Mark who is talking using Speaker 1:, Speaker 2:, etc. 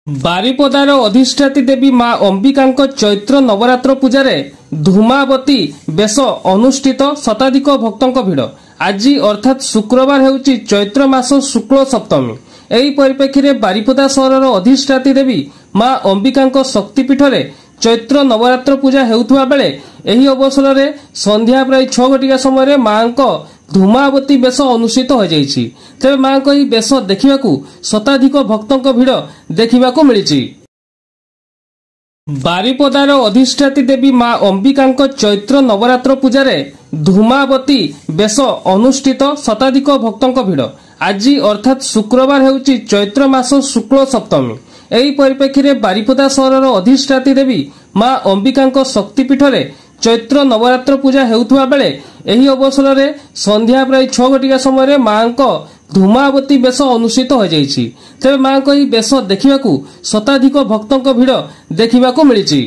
Speaker 1: ବାରିପଦାର ଅଧିଷ୍ଠାତ୍ରୀ ଦେବୀ ମା ଅମ୍ବିକାଙ୍କ ଚୈତ୍ର ନବରାତ୍ର ପୂଜାରେ ଧୂମାବତୀ ବେଶ ଅନୁଷ୍ଠିତ, ଶତାଧିକ ଭକ୍ତଙ୍କ ଭିଡ଼। ଆଜି ଅର୍ଥାତ୍ ଶୁକ୍ରବାର ହେଉଛି ଚୈତ୍ର ମାସ ଶୁକ୍ଳ ସପ୍ତମୀ। ଏହି ପରିପ୍ରେକ୍ଷୀରେ ବାରିପଦା ସହରର ଅଧିଷ୍ଠାତ୍ରୀ ଦେବୀ ମା ଅମ୍ବିକାଙ୍କ ଶକ୍ତିପୀଠରେ ଚୈତ୍ର ନବରାତ୍ର ପୂଜା ହେଉଥିବା ବେଳେ ଏହି ଅବସରରେ ସନ୍ଧ୍ୟା ପ୍ରାୟ 6 ଘଟିକା ସମୟରେ ମାଙ୍କ ଧୂମାବତୀ ବେଶ ଅନୁଷ୍ଠିତ ହୋଇଯାଇଛି। ତେବେ ମାଙ୍କ ଏହି ବେଶ ଦେଖିବାକୁ ଶତାଧିକ ଭକ୍ତଙ୍କ ଭିଡ଼ ଦେଖିବାକୁ ମିଳିଛି। ବାରିପଦାର ଅଧିଷ୍ଠାତ୍ରୀ ଦେବୀ ମା ଅମ୍ବିକାଙ୍କ ଚୈତ୍ର ନବରାତ୍ର ପୂଜାରେ ଧୂମାବତୀ ବେଶ ଅନୁଷ୍ଠିତ, ଶତାଧିକ ଭକ୍ତଙ୍କ ଭିଡ଼। ଆଜି ଅର୍ଥାତ୍ ଶୁକ୍ରବାର ହେଉଛି ଚୈତ୍ର ମାସ ଶୁକ୍ଳ ସପ୍ତମୀ। ଏହି ପରିପ୍ରେକ୍ଷୀରେ ବାରିପଦା ସହରର ଅଧିଷ୍ଠାତ୍ରୀ ଦେବୀ ମା ଅମ୍ବିକାଙ୍କ ଶକ୍ତିପୀଠରେ ଚୈତ୍ର ନବରାତ୍ର ପୂଜା ହେଉଥିବା ବେଳେ ଏହି ଅବସରରେ ସନ୍ଧ୍ୟା ପ୍ରାୟ 6 ଘଟିକା ସମୟରେ ମାଙ୍କ ଧୂମାବତୀ ବେଶ ଅନୁଷ୍ଠିତ ହୋଇଯାଇଛି। ତେବେ ମାଙ୍କ ଏହି ବେଶ ଦେଖିବାକୁ ଶତାଧିକ ଭକ୍ତଙ୍କ ଭିଡ଼ ଦେଖିବାକୁ ମିଳିଛି।